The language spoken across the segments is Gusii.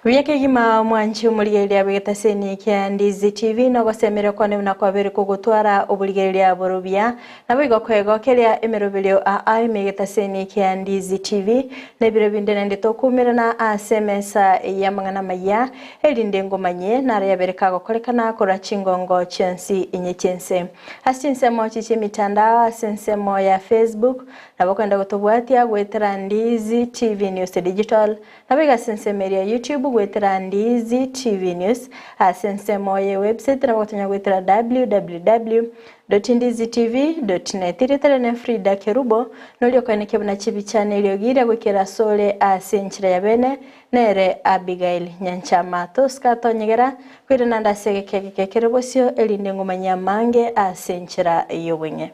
Buya kegima omwanchi omorigereria bw'egetaseni kia Ndizi TV nogosemeria kwane buna kwabere kogotwara oborigereria borobia naboigo koegokeria emeroberio aa ime egetaseni kia Ndizi TV na ebiro binde naende tokumerana ase emesa y'amang'ana amayia erinde ngomanyie naro yabere kagokorekana korwa chingongo chionsi inye chi'ense ase chinsemo chi chi'emitandao ase ensemo ya Facebook nabo okogenda gotobwatia goetera Ndizi TV News Digital Naboigo ase ensemo eria ya YouTube goetera Ndizi TV News, ase ensemo ye website nabo gotonya goetera www.ndizitv.net. Erieta riane Frida Kerubo, noria okoenekia buna chibicha na eriogi riria goikera asore ase enchera ya bene, nere Abigail Nyanchama. Tosika tonyegera koirana ande ase egeka egeke kere bosio erinde ngomanyie amange ase enchera y'obong'e.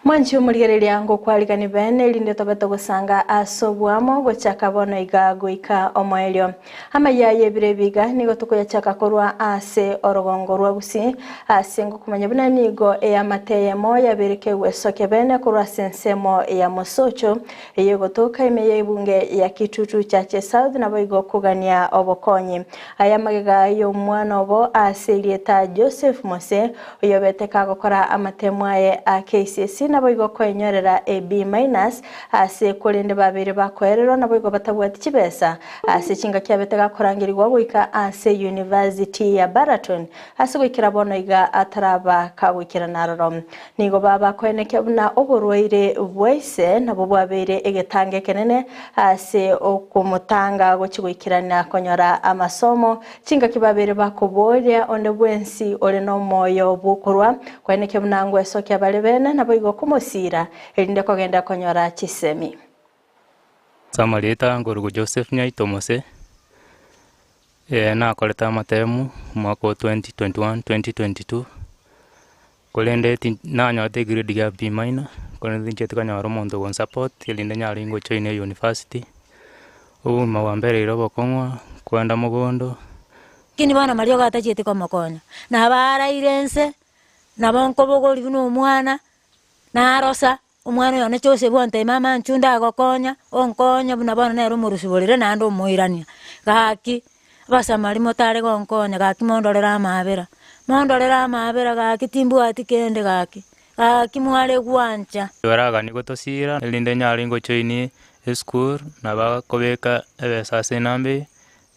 Mwanche omorigereria ngokwarigani bene erinde tobe togosanga ase oboamo gochaka bono iga goika omoerio. Amayia y'ebiro ebi iga nigo tokoyachaka korwa ase orogongo rwa Gusii, ase ngokomanya buna nigo eamate eyemo yabeire kegwesokia bene korwa ase ensemo ya Mosocho, eyio egotoka ime y'ebunge ya Kitutu Chache South naboigo kogania obokonyi. Aya amagega y'omwana obo ase erieta Joseph Mose, oyobete kagokora amatemo aye a KCSE naboigo koenyorera a B minus ase korende babeire bakoererwa naboigo batabwati chibesa Ase chingaki abete gakorangerigwa goika ase University ya Baraton ase goikera bono iga ataraba kagoikerana aroro. Nigo baba koenekia buna oborwaire bwa ise nabwo bwabeire egetango ekenene ase okomotanga gochia goikerana konyora amasomo chingaki babeire bakoboria onde bwensi ore nomoyo bw'okorwa koenekia buna ngwesokia bare bene naboigo komosiira erinde kogenda konyora chisemi. Ase amarieta nkorokwa Joseph Nyaito Mose, nakorete amatemu omwaka o 2021, 2022, korende ti nanyorete egrade ya B minor, korende tinchieti konyora omonto ogonsupport erinde nyare gojoin eyunifasiti, obogima bwambereire obokong'u, kwenda mogondo. Lakini bono mariogo atachieti komokonya, nabo araire inse, nabo nkobogoria buna omwana, narosa. Omwana oyo one Joseph ontebia, Mama inchuo ndagokonya, onkonye buna bono nere omorusiborere naende omoirania. Gaki, abasamari motare gonkonya gaki mondorere amaabera, mondorere amaabera gaki timbwati kende gaki, gaki mware gwancha. Baraganie gotosiira, erinde nyare ngojoinie esukuru, nabo akobeka ebesa ase enamba eye,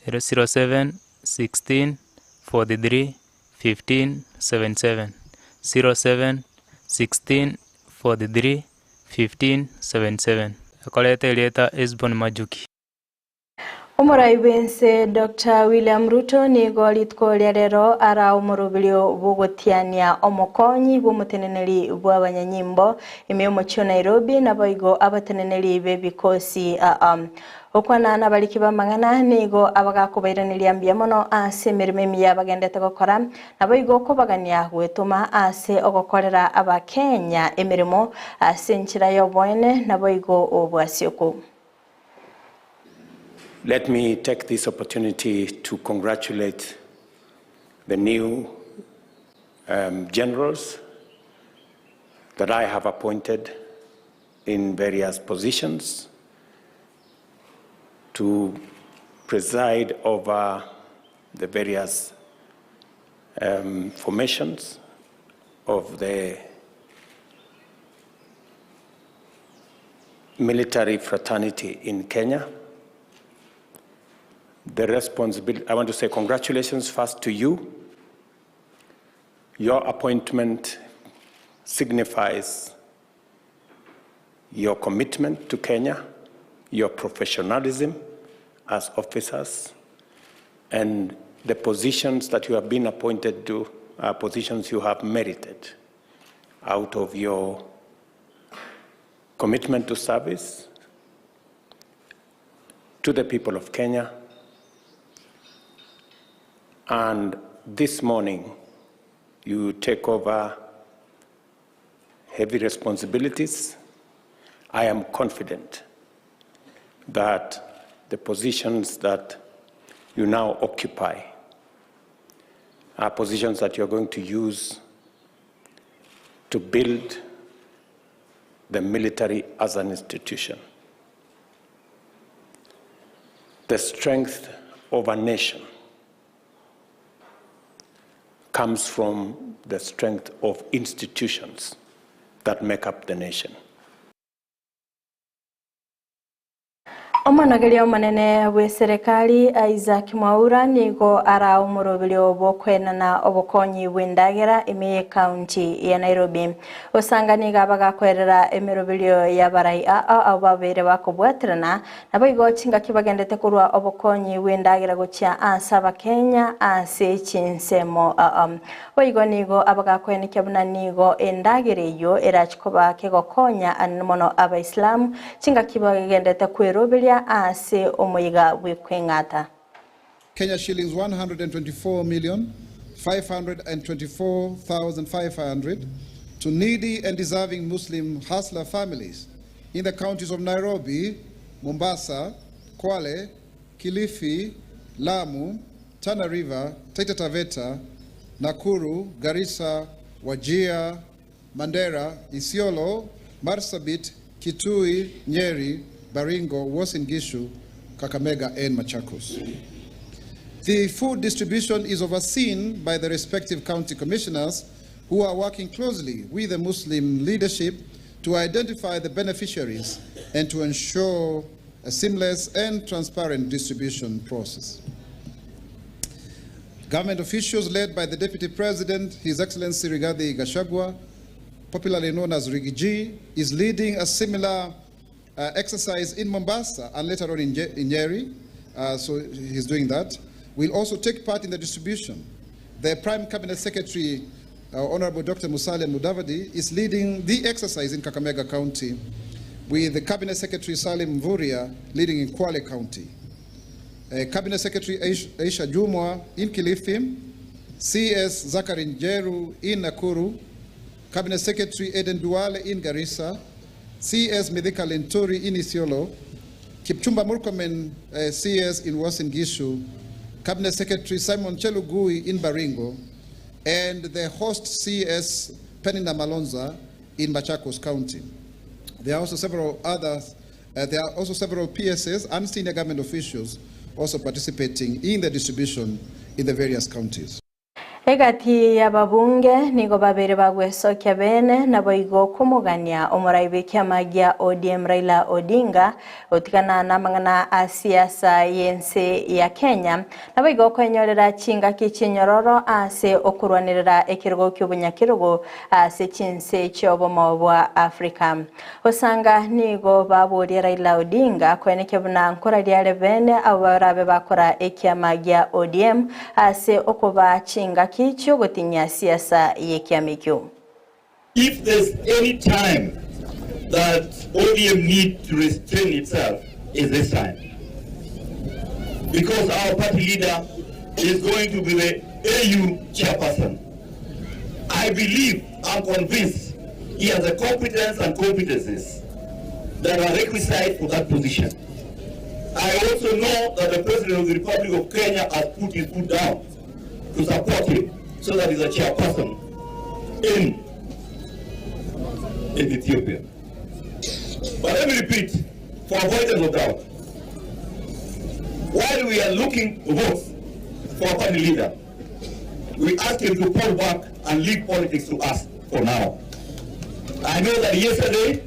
ere 07 16 43 15 77, 07 16 43 15 77. Ekoreta erieta Hesbon Majuki. Omorai bw'ense Doctor William Ruto nigo rituko ria rero ara omoroberio bw'ogotiania omokonyi bw'omoteneneri bw'abanyanyimbo ime y'omochie o Nairobi naboigo abateneneri b'ebikosi aa. Gokwana nabariki b'amang'ana nigo abagakobairaneria mbuya mono ase emeremo emiya bagendete gokora, naboigo kobagania gwetoma ase ogokorera Abakenya emeremo ase enchera y'oboene naboigo obwasioku. Let me take this opportunity to congratulate the new um, generals that I have appointed in various positions to preside over the various um, formations of the military fraternity in Kenya. The responsibility, I want to say congratulations first to you. Your appointment signifies your commitment to Kenya, your professionalism as officers, and the positions that you have been appointed to are positions you have merited out of your commitment to service to the people of Kenya. And this morning, you take over heavy responsibilities. I am confident that the positions that you now occupy are positions that you're going to use to build the military as an institution. The strength of a nation comes from the strength of institutions that make up the nation. Omonogeria omonene bw'eserekari Isaac Mwaura nigo araa omoroberio bw'okoenana obokonyi bw'endagera ime y'ecounty ya Nairobi. Osanga nigo abagakoerera emeroberio y'abarai aa abwo babeire bakobwaterana Naboigo chingaki bagendete korwa obokonyi bw'endagera gochia ase Abakenya ase chinsemo. Boigo nigo abagakoenekia buna nigo endagera eyio erache koba kegokonya anene mono Abaisilamu chingaki bagendete kweroberia ase omoyega bw'ekweng'ata. Kenya shillings 124,524,500 to needy and deserving Muslim hustler families in the counties of Nairobi, Mombasa, Kwale, Kilifi, Lamu, Tana River, Taita Taveta, Nakuru, Garissa, Wajir, Mandera, Isiolo, Marsabit, Kitui, Nyeri, Baringo, Uasin Gishu, Kakamega and Machakos. The food distribution is overseen by the respective county commissioners who are working closely with the Muslim leadership to identify the beneficiaries and to ensure a seamless and transparent distribution process. Government officials led by the Deputy President, His Excellency Rigathi Gachagua, popularly known as Riggy G, is leading a similar uh, exercise in Mombasa and later on in, Je in Nyeri. Uh, so he's doing that. Will also take part in the distribution. The Prime Cabinet Secretary, uh, Honorable Dr. Musalia Mudavadi, is leading the exercise in Kakamega County, with the Cabinet Secretary Salim Mvurya leading in Kwale County. Uh, Cabinet Secretary Aisha Jumwa in Kilifi, CS Zachary Njeru in Nakuru, Cabinet Secretary Eden Duale in Garissa, CS Mithika Linturi in Isiolo, Kipchumba Murkomen uh, CS in Uasin Gishu, Cabinet Secretary Simon Chelugui in Baringo, and the host CS Penina Malonza in Machakos County. There are also several others Uh, there are also several PSs and senior government officials also participating in the distribution in the various counties. Egati y'ababunge nigo babere bagwesokia bene naboigo komogania omorai bw'ekiama gia ODM Raila Odinga gotigana n'amang'ana a siasa y'ense ya Kenya naboigo kwenyorera chingaki chinyororo ase okorwanerera ekerogo ki'obonyakerogo ase chinse chi'obomo bwa Africa. Gosanga nigo baboria Raila Odinga koenekia buna nkoraria are bene abwo barabe bakora ekiama gia ODM ase okobaa chingaki chiogotinyia siasa y'ekiama ekio. If there's any time that ODM need to restrain itself is this time because our party leader is going to be the AU chairperson. I believe, I'm convinced, he has the competence and competencies that are requisite for that position. I also know that the President of the Republic of Kenya has put his foot down to support him so that he's a chairperson in, in Ethiopia. But let me repeat, for avoidance of doubt, while we are looking votes for a party leader, we ask him to pull back and leave politics to us for now. I know that yesterday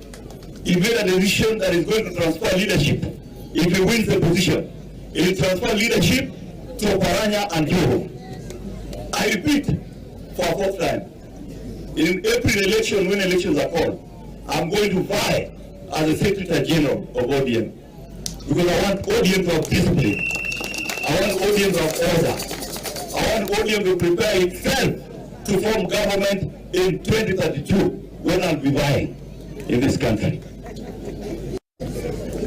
he made a decision that is going to transfer leadership if he wins the position. He will transfer leadership to Oparanya and Joho. I repeat for a fourth time, in April election, when elections are called, I'm going to vie as the Secretary General of ODM because I want ODM to have discipline. I want ODM to have order. I want ODM to prepare itself to form government in 2032 when I'll be vying in this country.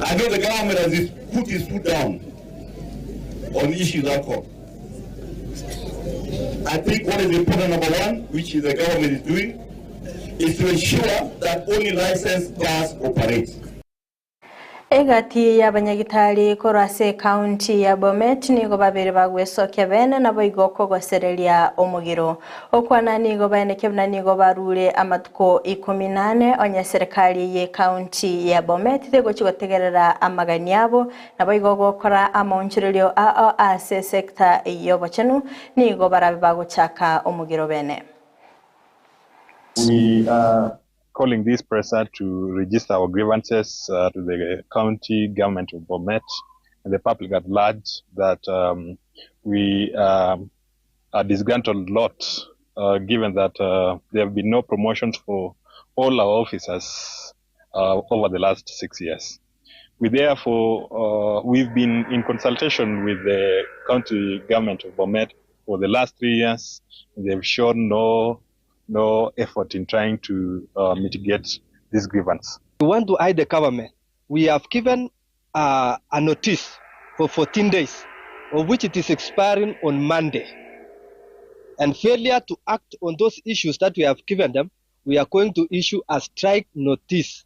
I know the government has put his foot down on issues alcohol. I think what is important, number one, which is the government is doing, is to ensure that only licensed bars operate. Egati y'abanyagitari korwa ase ekaunti ya Bomet nigo babere bagwesokia bene naboigo kogosereria omogiro. Okwana nigo baenekia buna nigo barure amatuko ikomi na ane onye serikali y'ekaunti ya Bomet tegochi gotegerera amagani abo naboigo gokora amaonchorerio ao ase esecta y'obochenu nigo barabe bagochaka omogiro bene. We are calling this presser to register our grievances uh, to the county government of Bomet and the public at large that um, we um, are disgruntled lot uh, given that uh, there have been no promotions for all our officers uh, over the last six years. We therefore, uh, we've been in consultation with the county government of Bomet for the last three years. They've shown no, no effort in trying to uh, mitigate this grievance. We want to hide the government. We have given uh, a notice for 14 days, of which it is expiring on Monday. And failure to act on those issues that we have given them, we are going to issue a strike notice.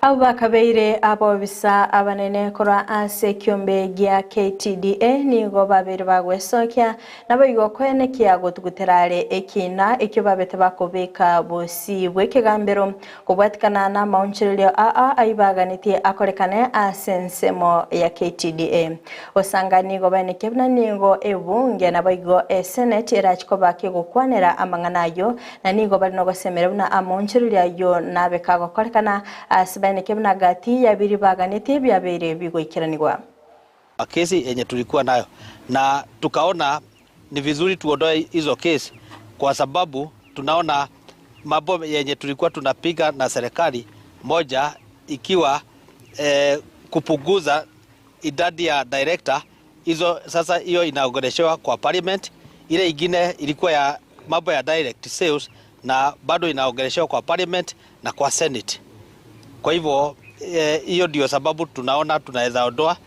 Abwo bakabeire abobisa abanene korwa ase ekiombe gia KTDA nigo babere bagwesokia naboigo koenekia gotugutera are ekina ekio babete bakobeka bosi bw'ekegambero kobwatikana na amaonchorerio aa aibaaganetie akorekane ase ensemo ya KTDA. Gosanga nigo baenekia buna nigo ebunge naboigo eseneti erachi koba kegokwanera amang'ana ayio na nigo bari nogosemera buna amaonchorerio ayio nabe kagokorekana ase baenekia buna gati yabiri baganetie biabeire bigoikeranigwa. Kesi yenye tulikuwa nayo na tukaona ni vizuri tuondoe hizo kesi kwa sababu tunaona mambo yenye tulikuwa tunapiga na serikali moja ikiwa eh, kupunguza idadi ya director hizo, sasa hiyo inaongeleshewa kwa parliament. Ile ingine ilikuwa ya mambo ya direct sales na bado inaongeleshewa kwa parliament na kwa senate. Kwa hivyo hiyo eh, ndio sababu tunaona tunaweza ondoa.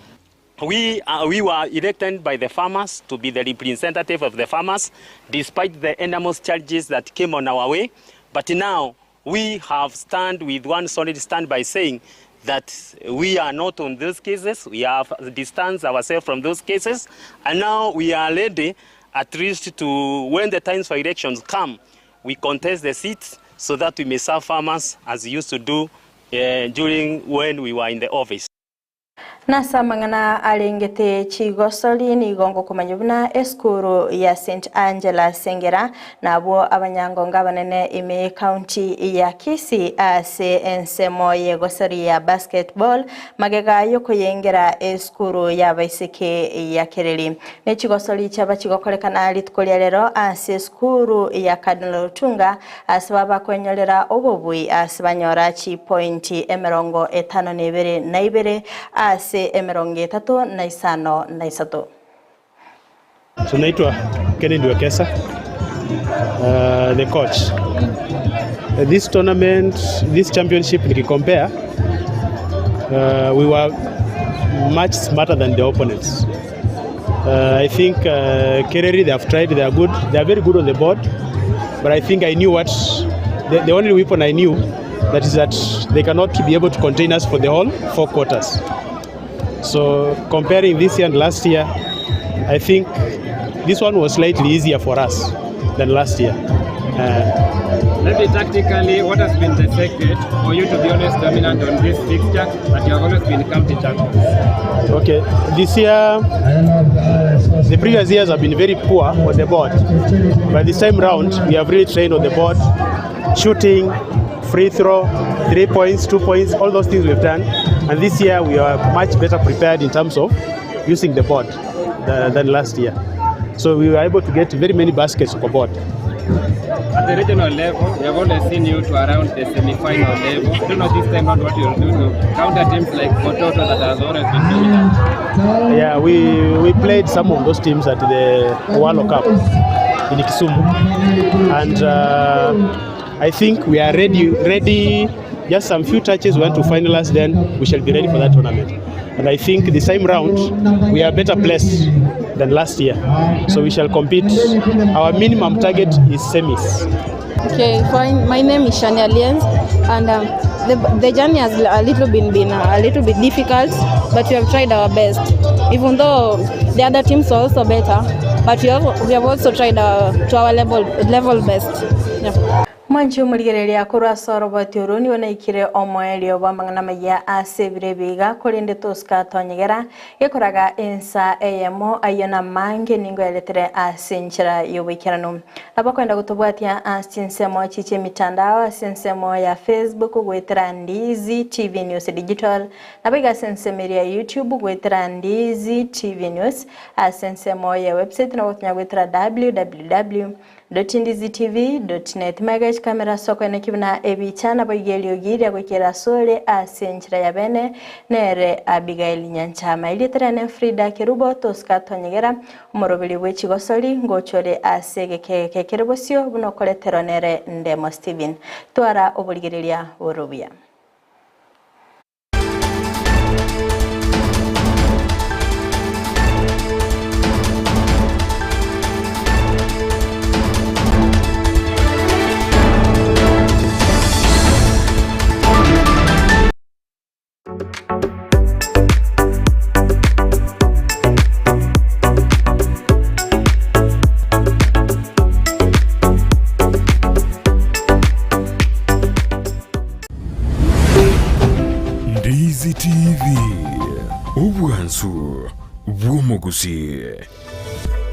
We were elected by the farmers to be the representative of the farmers, despite the enormous challenges that came on our way. But now we have stand with one solid stand by saying that we are not on those cases. We have distanced ourselves from those cases. And now we are ready, at least to, when the times for elections come, we contest the seats so that we may serve farmers as we used to do during when we were in the office. Nase amang'ana arengete chigosori nigo ngokomanya buna esukuru ya St Angela Sengera nabwo abanyangongo abanene ime county ya Kisii ase ensemo y'egosori ya basketball magega yokoyengera esukuru y'abaiseke ya Kereri nechigosori chiaba chigokorekana rituko ria rero ase esukuru ya Cardinal Otunga ase babakwenyorera obobui ase banyora chipointi emerongo etano na ibere na ibere ase 35 na isato. So naitwa Kennedy Wekesa, the coach. This tournament, this championship nikicompare, we were much smarter than the opponents. I think Kereri, they have tried, they are good, they are very good on the board, but I think I knew what, the only weapon I knew, that is that they cannot be able to contain us for the whole four quarters. So comparing this year and last year, I think this one was slightly easier for us than last year. Maybe tactically, what has been the secret for you to be always dominant on this fixture that you have always been county champions? Okay, this year, the previous years have been very poor on the board. But this time round, we have really trained on the board, shooting, free throw, 3 points, 2 points, all those things we've done. And this year, we are much better prepared in terms of using the board than last year. So we were able to get very many baskets on board. At the regional level, we have always seen you to around the semi-final level. I don't know this time round what you'll do to counter teams like Pototo that has always been dominant. Yeah, we played some of those teams at the Owalo Cup in Kisumu. And I think we are ready. Just some few touches we want to finalize, then we shall be ready for that tournament. And I think the same round, we are better placed than last year. So we shall compete. Our minimum target is semis. Okay, fine. My name is Shania Lienz, and The, the journey has a little bit been a little bit difficult, but we have tried our best. Even though the other teams are also better, but we have, we have also tried our, to our level, level best. Yeah. Mwanche omorigereria korwa ase oroboti oro nigo naikire omoerio bw'amang'ana amaya ase ebiro ebi iga, korende tosika tonyegera gekoraga ensa eyemo ayio namange ningoeretere ase enchera y'oboikeranu. Nabo okoenda gotobwatia ase chinsemo chi chi'emitandao ase ensemo ya Facebook goetera Ndizi TV News Digital, nabo iga ase ensemo eria ya YouTube goetera Ndizi TV News, ase ensemo ya website nabo okonya goetera www. Dotindizitv.net Magega chikamera ase okoeneki buna ebicha naboigo eriogi ria goikera asore ase enchera ya bene nere Abigail Nyanchama. Erieta riane Frida Kerubo tosika tonyegera omoroberi bwe chigosori ngochore ase egekegeke kere bosio buna okoreterwa nere Ndemo Steven. Twara oborigereria bore obuya. Ndizi TV, obwansu bw'omogusii.